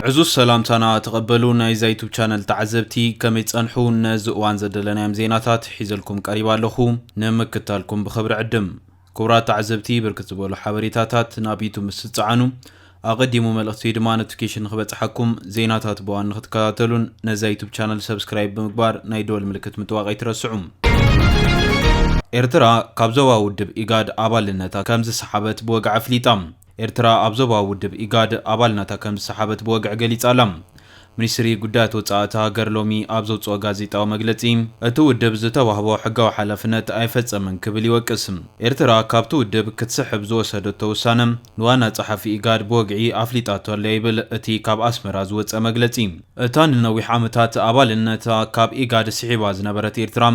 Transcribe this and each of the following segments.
ዕዙዝ ሰላምታና ተቐበሉ ናይዛ ዩቱብ ቻነል ተዓዘብቲ፣ ከመይ ጸንሑ? ነዚ እዋን ዘደለናዮም ዜናታት ሒዘልኩም ቀሪባ ኣለኹ። ንምክታልኩም ብኽብሪ ዕድም። ክቡራት ተዓዘብቲ፣ ብርክት ዝበሉ ሓበሬታታት ናብ ዩቱብ ምስ ትጸዓኑ፣ ኣቐዲሙ መልእኽቲ ድማ ኖቲፊኬሽን ንኽበጽሓኩም፣ ዜናታት ብእዋን ንኽትከታተሉን ነዛ ዩቱብ ቻነል ሰብስክራይብ ብምግባር ናይ ደወል ምልክት ምጥዋቕ ኣይትረስዑ። ኤርትራ ካብ ዞባ ውድብ ኢጋድ ኣባልነታ ከም ዝሰሓበት ብወግዒ ኣፍሊጣ። ኤርትራ ኣብ ዞባዊ ውድብ ኢጋድ ኣባልነታ ከም ዝሰሓበት ብወግዒ ገሊጻ ኣላ። ሚኒስትሪ ጉዳያት ወጻኢ እታ ሃገር ሎሚ ኣብ ዘውጽኦ ጋዜጣዊ መግለጺ፣ እቲ ውድብ ዝተዋህቦ ሕጋዊ ሓላፍነት ኣይፈጸመን ክብል ይወቅስ። ኤርትራ ካብቲ ውድብ ክትስሕብ ዝወሰደቶ ውሳነ ንዋና ጸሓፊ ኢጋድ ብወግዒ ኣፍሊጣቶ ኣላ ይብል እቲ ካብ ኣስመራ ዝወጸ መግለጺ። እታ ንነዊሕ ዓመታት ኣባልነታ ካብ ኢጋድ ስሒባ ዝነበረት ኤርትራ፣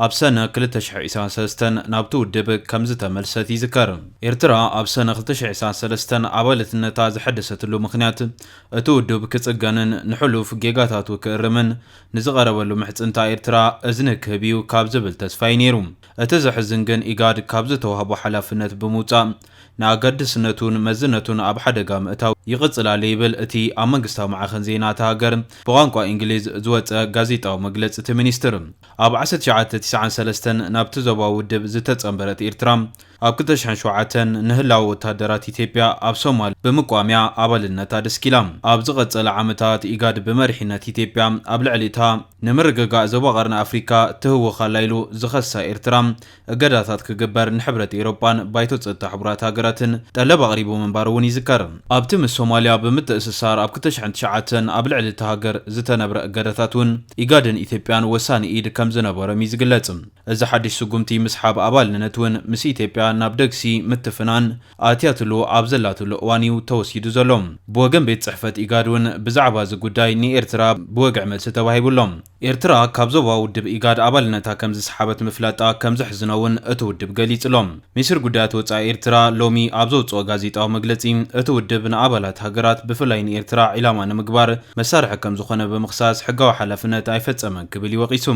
ኣብ ሰነ ክልተ ሽሕ ዕስራን ሰለስተን ናብቲ ውድብ ከም ዝተመልሰት ይዝከር። ኤርትራ ኣብ ሰነ ክልተ ሽሕ ዕስራን ሰለስተን ኣባልነታ ዘሐደሰትሉ ምኽንያት፣ እቲ ውድብ ክጽገንን ንሕሉፍ ጌጋታቱ ክእርምን ንዝቐረበሉ ምሕጽንታ ኤርትራ እዝኒ ክህብ እዩ ካብ ዝብል ተስፋ እዩ ነይሩ። እቲ ዘሕዝን ግን፣ ኢጋድ ካብ ዝተዋህቦ ሓላፍነት ብምውጻእ፣ ንኣገዳስነቱን መዝነቱን ኣብ ሓደጋ ምእታው ይቕጽል ኣሎ ይብል እቲ ኣብ መንግስታዊ ማዕኸን ዜና እታ ሃገር ብቋንቋ እንግሊዝ ዝወጸ ጋዜጣዊ መግለጺ እቲ ሚኒስትር። ኣብ ዓሰርተ ትሽዓተ ተስዓን ሰለስተን ናብቲ ዞባዊ ውድብ ዝተጸንበረት ኤርትራ፣ ኣብ ክልተ ሽሕን ሸውዓተን ንህላወ ወተሃደራት ኢትዮጵያ ኣብ ሶማል ብምቋምያ ኣባልነታ ደስኪላ። ኣብ ዝቐጸለ ዓመታት፣ ኢጋድ ብመሪሕነት ኢትዮጵያ ኣብ ልዕሊ እታ ንምርግጋእ ዞባ ቀርኒ ኣፍሪካ ትህወኽ ኣላ ኢሉ ዝኸሳ ኤርትራ፣ እገዳታት ክግበር ንሕብረት ኤውሮጳን ባይቶ ጸጥታ ሕቡራት ሃገራትን ጠለብ ኣቕሪቡ ምንባሩ እውን ይዝከር። ኣብቲ ምስ ሶማልያ ብምትእስሳር ኣብ ክልተ ሽሕን ትሽዓተን ኣብ ልዕሊ እታ ሃገር ዝተነብረ እገዳታት እውን፣ ኢጋድን ኢትዮጵያን ወሳኒ ኢድ ከም ዝነበሮም እዩ ዝግለጽ። እዚ ሓድሽ ስጉምቲ ምስሓብ ኣባልነት እውን፣ ምስ ኢትዮጵያ ናብ ደግሲ ምትፍናን ኣትያትሉ ኣብ ዘላትሉ እዋን እዩ ተወሲዱ ዘሎ። ብወገን ቤት ጽሕፈት ኢጋድ እውን፣ ብዛዕባ እዚ ጉዳይ ንኤርትራ ብወግዒ መልሲ ተዋሂቡ ኣሎ። ኤርትራ ካብ ዞባ ውድብ ኢጋድ ኣባልነታ ከም ዝሰሓበት ምፍላጣ ከም ዘሕዝኖ እውን እቲ ውድብ ገሊጹ ኣሎ። ሚኒስትሪ ጉዳያት ወጻኢ ኤርትራ ሎሚ ኣብ ዘውጽኦ ጋዜጣዊ መግለጺ፣ እቲ ውድብ ንኣባላት ሃገራት፣ ብፍላይ ንኤርትራ ዒላማ ንምግባር መሳርሒ ከም ዝኾነ ብምኽሳስ፣ ሕጋዊ ሓላፍነት ኣይፈጸመን ክብል ይወቒሱ።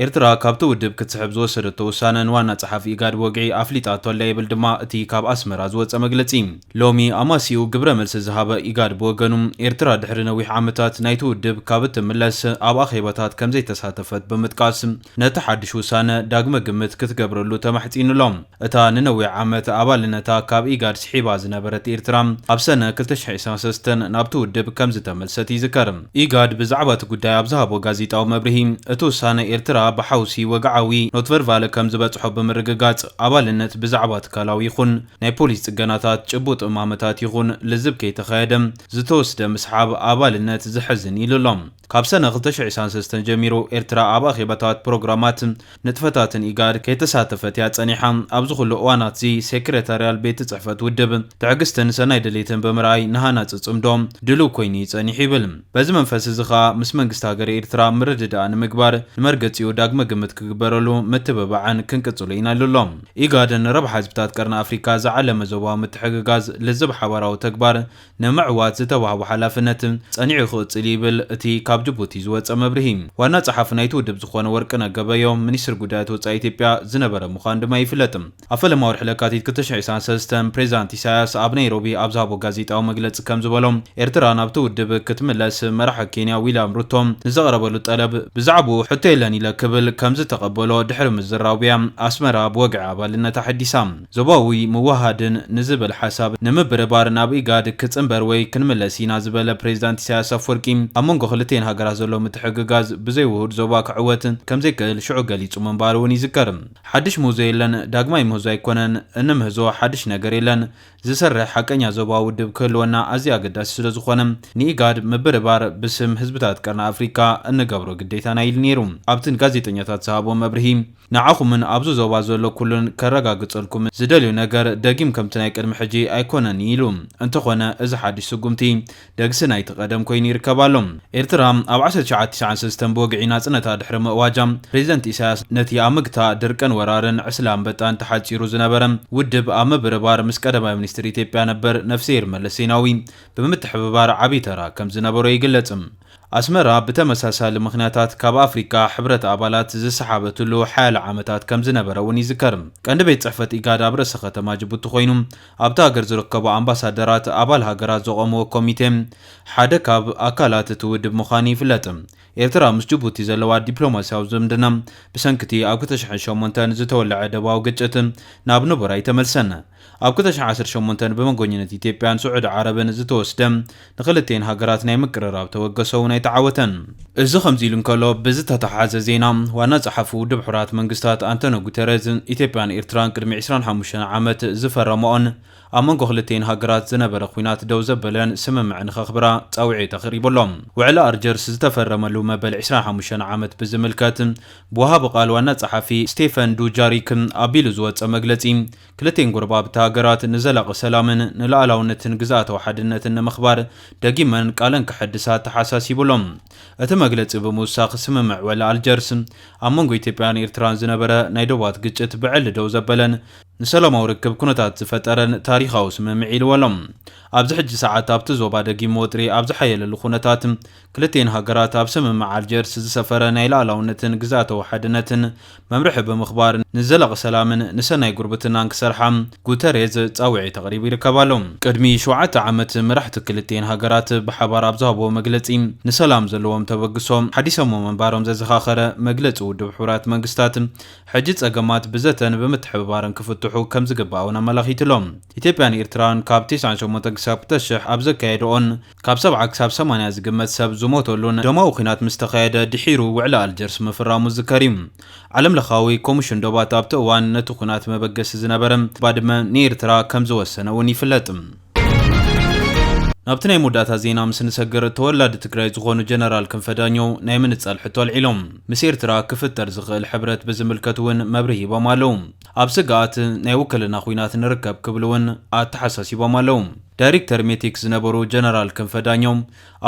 ኤርትራ ካብቲ ውድብ ክትስሕብ ዝወሰደቶ ውሳነ ንዋና ጸሓፊ ኢጋድ ብወግዒ ኣፍሊጣቶ ኣላ ይብል ድማ እቲ ካብ ኣስመራ ዝወጸ መግለጺ። ሎሚ ኣማሲኡ ግብረ መልሲ ዝሃበ ኢጋድ ብወገኑ፣ ኤርትራ ድሕሪ ነዊሕ ዓመታት ናይቲ ውድብ ካብ እትምለስ ኣብ ኣኼባታት ከም ዘይተሳተፈት ብምጥቃስ፣ ነቲ ሓድሽ ውሳነ ዳግመ ግምት ክትገብረሉ ተማሕጺኑ ኣሎ። እታ ንነዊሕ ዓመት ኣባልነታ ካብ ኢጋድ ስሒባ ዝነበረት ኤርትራ፣ ኣብ ሰነ ክልተ ሽሕ ዕስራን ሰለስተን ናብቲ ውድብ ከም ዝተመልሰት ይዝከር። ኢጋድ ብዛዕባ እቲ ጉዳይ ኣብ ዝሃቦ ጋዜጣዊ መብርሂ፣ እቲ ውሳነ ኤርትራ ብሓውሲ ወግዓዊ ኖትቨርባለ ከም ዝበጽሖ ብምርግጋጽ፣ ኣባልነት ብዛዕባ ትካላዊ ይኹን ናይ ፖሊስ ጽገናታት፣ ጭቡጥ እማመታት ይኹን ልዝብ ከይተኻየደ፣ ዝተወስደ ምስሓብ ኣባልነት ዘሕዝን ኢሉ ኣሎ። ካብ ሰነ ክልተ ሽሕ ዕስራን ሰለስተን ጀሚሩ፣ ኤርትራ ኣብ ኣኼባታት፣ ፕሮግራማት፣ ንጥፈታትን ኢጋድ ከይተሳተፈት እያ ጸኒሓ። ኣብዚ ኩሉ እዋናት እዚ፣ ሴክሬታርያል ቤት ጽሕፈት ውድብ ትዕግስትን ሰናይ ድሌትን ብምርኣይ፣ ንሃናጺ ጽምዶ ድሉው ኮይኑ እዩ ጸኒሑ ይብል። በዚ መንፈስ እዚ ኸኣ፣ ምስ መንግስቲ ሃገረ ኤርትራ ምርድዳእ ንምግባር፣ ንመርገጺኡ ዳግመ ግምት ክግበረሉ ምትብባዕን ክንቅጽሎ ኢና ኢሉ ኣሎ። ኢጋድ ንረብሓ ህዝብታት ቀርኒ ኣፍሪካ ዝዓለመ ዞባዊ ምትሕግጋዝ ልዝብ ሓባራዊ ተግባር ንምዕዋት ዝተዋህቦ ሓላፍነት ጸኒዑ ክቕጽል ይብል እቲ ካብ ጅቡቲ ዝወጸ መብርሂ። ዋና ጸሓፊ ናይቲ ውድብ ዝኾነ ወርቅነህ ገበዮ፣ ሚኒስትሪ ጉዳያት ወጻኢ ኢትዮጵያ ዝነበረ ምዃኑ ድማ ይፍለጥ። ኣብ ፈለማ ወርሒ ለካቲት ክልተ ሽሕ ዕስራን ሰለስተን ፕሬዚዳንት ኢሳያስ ኣብ ናይሮቢ ኣብ ዝሃቦ ጋዜጣዊ መግለጺ ከም ዝበሎ፣ ኤርትራ ናብቲ ውድብ ክትምለስ መራሒ ኬንያ ዊልያም ሩቶ ንዘቕረበሉ ጠለብ ብዛዕባኡ ሕቶ የለን ኢለ ክብል ከም ዝተቐበሎ ድሕሪ ምዝራቡ እያ ኣስመራ ብወግዒ ኣባልነታ ኣሐዲሳ። ዞባዊ ምውህሃድን ንዝብል ሓሳብ ንምብርባር ናብ ኢጋድ ክጽንበር ወይ ክንምለስ ኢና ዝበለ ፕሬዚዳንት ኢሳያስ ኣፈወርቂ፣ ኣብ መንጎ ክልቲኤን ሃገራት ዘሎ ምትሕግጋዝ ብዘይ ውሁድ ዞባ ክዕወት ከም ዘይክእል ሽዑ ገሊጹ ምንባሩ እውን ይዝከር። ሓድሽ ምህዞ የለን፣ ዳግማይ ምህዞ ኣይኮነን፣ እንምህዞ ሓድሽ ነገር የለን። ዝሰርሕ ሓቀኛ ዞባዊ ውድብ ክህልወና ኣዝዩ ኣገዳሲ ስለ ዝኾነ፣ ንኢጋድ ምብርባር ብስም ህዝብታት ቀርኒ ኣፍሪካ እንገብሮ ግዴታና ኢሉ ነይሩ። ኣብቲ ንጋዜጠኛታት ዝሃቦ መብርሂ፣ ንዓኹምን ኣብዚ ዞባ ዘሎ ኩሉን ከረጋግጸልኩም ዝደልዮ ነገር፣ ደጊም ከምቲ ናይ ቅድሚ ሕጂ ኣይኮነን ኢሉ። እንተኾነ፣ እዚ ሓድሽ ስጉምቲ ደግሲ ናይቲ ቀደም ኮይኑ ይርከብ ኣሎ። ኤርትራ ኣብ ዓሰርተ ትሽዓተ ተስዓን ሰለስተን ብወግዒ ናጽነታ ድሕሪ ምእዋጃ፣ ፕሬዚደንት ኢሳያስ ነቲ ኣብ ምግታእ ድርቅን ወራርን ዕስለ ኣንበጣን ተሓጺሩ ዝነበረ ውድብ ኣብ ምብርባር ምስ ቀዳማይ ሚኒስትር ኢትዮጵያ ነበር ነፍስሄር መለስ ዜናዊ ብምትሕብባር ዓብዪ ተራ ከም ዝነበሮ ይግለጽ። ኣስመራ ብተመሳሳሊ ምኽንያታት ካብ ኣፍሪቃ ሕብረት ኣባላት ዝሰሓበትሉ ሓያለ ዓመታት ከም ዝነበረ እውን ይዝከር። ቀንዲ ቤት ጽሕፈት ኢጋድ ኣብ ርእሰ ከተማ ጅቡቲ ኮይኑ፣ ኣብቲ ሃገር ዝርከቡ ኣምባሳደራት ኣባል ሃገራት ዘቖምዎ ኮሚቴ ሓደ ካብ ኣካላት እቲ ውድብ ምዃኑ ይፍለጥ። ኤርትራ ምስ ጅቡቲ ዘለዋ ዲፕሎማስያዊ ዝምድና ብሰንክቲ ኣብ ክልተ ሽሕን ሸሞንተን ዝተወለዐ ደባዊ ግጭት ናብ ንቡር ኣይተመልሰን። ኣብ ክልተ ሽሕን ዓሰርተ ሸሞንተን ብመንጎኝነት ኢትዮጵያን ስዑዲ ዓረብን ዝተወስደ ንክልቴን ሃገራት ናይ ምቅርራብ ተበገሶ እውን ኣይተዓወተን። እዚ ከምዚ ኢሉ እንከሎ፣ ብዝተተሓሓዘ ዜና፣ ዋና ጸሓፊ ውድብ ሕቡራት መንግስታት ኣንቶኒ ጉተረዝ፣ ኢትዮጵያን ኤርትራን ቅድሚ ዕስራን ሓሙሽተን ዓመት ዝፈረመኦን ኣብ መንጎ ክልቴን ሃገራት ዝነበረ ኲናት ደው ዘበለን ስምምዕ ንኸኽብራ ጻውዒት ኣቕሪቡ ኣሎ። ውዕሊ ኣልጀርስ ዝተፈረመሉ መበል ዕስራን ሓሙሽተን ዓመት ብዝምልከት፣ ብወሃቢ ቃል ዋና ጸሓፊ ስቴፈን ዱጃሪክ ኣቢሉ ዝወጸ መግለጺ፣ ክልቴን ጎረባብቲ ሃገራት ንዘላቒ ሰላምን ንሉዓላውነትን ግዝኣታዊ ሓድነትን ንምኽባር ደጊመን ቃለን ክሕድሳ ተሓሳሲቡ ኣሎ። እቲ መግለጺ ብምውሳኽ፣ ስምምዕ ውዕሊ ኣልጀርስ ኣብ መንጎ ኢትዮጵያን ኤርትራን ዝነበረ ናይ ዶባት ግጭት ብዕሊ ደው ዘበለን ንሰላማዊ ርክብ ኩነታት ዝፈጠረን ታሪኻዊ ስምምዕ ኢልዎ ኣሎ። ኣብዚ ሕጂ ሰዓት ኣብቲ ዞባ ደጊም ወጥሪ ኣብ ዝሓየለሉ ኩነታት፣ ክልቴን ሃገራት ኣብ ስምምዕ ኣልጀርስ ዝሰፈረ ናይ ሉዓላውነትን ግዝኣታዊ ሓድነትን መምርሒ ብምኽባር ንዘላቒ ሰላምን ንሰናይ ጉርብትናን ክሰርሓ ጉተሬዝ ጻውዒት ኣቕሪቡ ይርከብ ኣሎ። ቅድሚ ሸውዓተ ዓመት መራሕቲ ክልቴን ሃገራት ብሓባር ኣብ ዝሃብዎ መግለጺ፣ ንሰላም ዘለዎም ተበግሶ ሓዲሶሞ ምንባሮም ዘዘኻኸረ መግለጺ ውድብ ሕቡራት መንግስታት፣ ሕጂ ጸገማት ብዘተን ብምትሕብባርን ክፍትሑ ከም ዝግባእ እውን ኣመላኺቱ ኣሎ። ኢትዮጵያን ኤርትራን ካብ ተስዓን ሸሞንተን ክሳብ ክልተ ሽሕ ኣብ ዘካየድኦን ካብ ሰብዓ ክሳብ ሰማንያ ዝግመት ሰብ ዝሞተሉን ደማዊ ኲናት ምስ ተኻየደ ድሒሩ ውዕሊ ኣልጀርስ ምፍራሙ ዝዝከር እዩ። ዓለም ለኻዊ ኮሚሽን ዶባት ኣብቲ እዋን ነቲ ኲናት መበገሲ ዝነበረ ባድመ ንኤርትራ ከም ዝወሰነ እውን ይፍለጥ። ናብቲ ናይ መወዳእታ ዜና ምስ ንሰግር፣ ተወላዲ ትግራይ ዝኾኑ ጀነራል ክንፈ ዳኘው ናይ ምንጻል ሕቶ ኣልዒሎም። ምስ ኤርትራ ክፍጠር ዝኽእል ሕብረት ብዝምልከት እውን መብርሂ ሂቦም ኣለዉ። ኣብ ስግኣት ናይ ውክልና ኹናት ንርከብ ክብሉ እውን ኣተሓሳሲቦም ኣለዉ። ዳይሬክተር ሜቴክ ዝነበሩ ጀነራል ክንፈ ዳኘው፣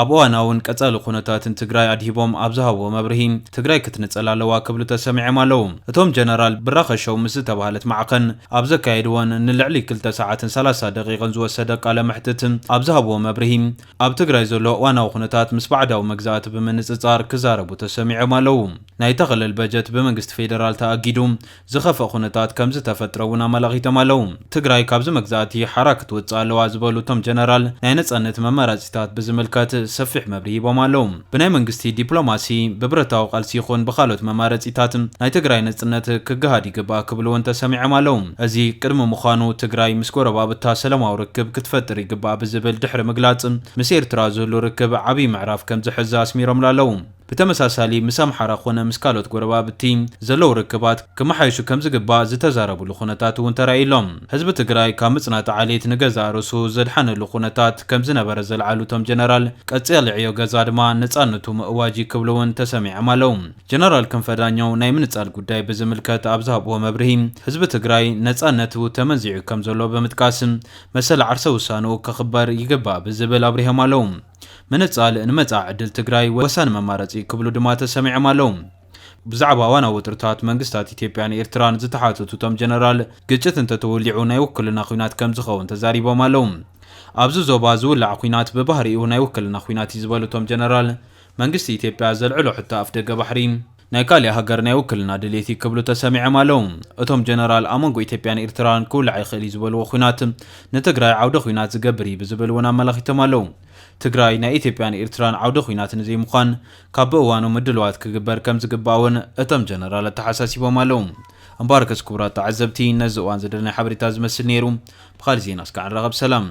ኣብ እዋናውን ቀጻሊ ኩነታትን ትግራይ ኣድሂቦም ኣብ ዝሃብዎ መብርሂ፣ ትግራይ ክትንጸል ኣለዋ ክብሉ ተሰሚዖም ኣለዉ። እቶም ጀነራል ብራኸ ሾው ምስ ዝተባህለት ማዕኸን ኣብ ዘካየድዎን ንልዕሊ ክልተ ሰዓትን ሰላሳ ደቂቕን ዝወሰደ ቃለ መሕትት ኣብ ዝሃብዎ መብርሂ፣ ኣብ ትግራይ ዘሎ እዋናዊ ኩነታት ምስ ባዕዳዊ መግዛእቲ ብምንጽጻር ክዛረቡ ተሰሚዖም ኣለዉ። ናይ ተኸለል በጀት ብመንግስቲ ፌደራል ተኣጊዱ፣ ዝኸፍአ ኩነታት ከም ዝተፈጥረ እውን ኣመላኺቶም ኣለዉ። ትግራይ ካብዚ መግዛእቲ ሓራ ክትወፅእ ኣለዋ ዝበሉ እቶም ጀነራል፣ ናይ ነፃነት መመረፂታት ብዝምልከት ሰፊሕ መብርሂ ሂቦም ኣለዉ። ብናይ መንግስቲ ዲፕሎማሲ፣ ብብረታዊ ቃልሲ ይኹን ብኻልኦት መማረፂታት ናይ ትግራይ ነፅነት ክገሃድ ይግባእ ክብሉ እውን ተሰሚዖም ኣለዉ። እዚ ቅድሚ ምዃኑ፣ ትግራይ ምስ ጎረባብታ ሰላማዊ ርክብ ክትፈጥር ይግባእ ብዝብል ድሕሪ ምግላፅ፣ ምስ ኤርትራ ዝህሉ ርክብ ዓብዪ ምዕራፍ ከም ዝሕዝ ኣስሚሮምሉ ኣለዉ። ብተመሳሳሊ፣ ምስ ኣምሓራ ኮነ ምስ ካልኦት ጎረባብቲ ዘለዉ ርክባት ክመሓየሹ ከም ዝግባእ ዝተዛረብሉ ኩነታት እውን ተራእዩ ኣሎ። ህዝቢ ትግራይ ካብ ምጽናት ዓሌት ንገዛእ ርእሱ ዘድሓነሉ ኩነታት ከም ዝነበረ ዘልዓሉ እቶም ጀነራል፣ ቀጺሊ ዕዮ ገዛ ድማ ነጻነቱ ምእዋጅ እዩ ክብሉ እውን ተሰሚዖም ኣለዉ። ጀነራል ክንፈ ዳኘው ናይ ምንጻል ጉዳይ ብዝምልከት ኣብ ዝሃብዎ መብርሂ፣ ህዝቢ ትግራይ ነጻነቱ ተመንዚዑ ከም ዘሎ ብምጥቃስ፣ መሰል ዓርሰ ውሳንኡ ከኽበር ይግባእ ብዝብል ኣብሪሆም ኣለዉ። ምንጻል ንመጻኢ ዕድል ትግራይ ወሳኒ መማረጺ ክብሉ ድማ ተሰሚዖም ኣለዉ። ብዛዕባ ዋናዊ ውጥርታት መንግስታት ኢትዮጵያን ኤርትራን ዝተሓተቱ እቶም ጀነራል፣ ግጭት እንተተወሊዑ ናይ ውክልና ኲናት ከም ዝኸውን ተዛሪቦም ኣለዉ። ኣብዚ ዞባ ዝውላዕ ኲናት ብባህሪኡ ናይ ውክልና ኲናት እዩ ዝበሉ እቶም ጀነራል፣ መንግስቲ ኢትዮጵያ ዘልዕሎ ሕቶ ኣፍደገ ባሕሪ ናይ ካሊእ ሃገር ናይ ውክልና ድሌት እዩ ክብሉ ተሰሚዖም ኣለዉ። እቶም ጀነራል፣ ኣብ መንጎ ኢትዮጵያን ኤርትራን ክውላዕ ይኽእል እዩ ዝበልዎ ኲናት ንትግራይ ዓውደ ኲናት ዝገብር እዩ ብዝብል እውን ኣመላኺቶም ኣለዉ። ትግራይ ናይ ኢትዮጵያን ኤርትራን ዓውደ ኲናት ንዘይምዃን ካብ ብእዋኑ ምድልዋት ክግበር ከም ዝግባእ እውን እቶም ጀነራል ኣተሓሳሲቦም ኣለዉ። እምበኣርከስ ክቡራት ተዓዘብቲ፣ ነዚ እዋን ዝደለናይ ሓበሬታ ዝመስል ነይሩ። ብኻሊእ ዜና እስካዕ ንራኸብ። ሰላም።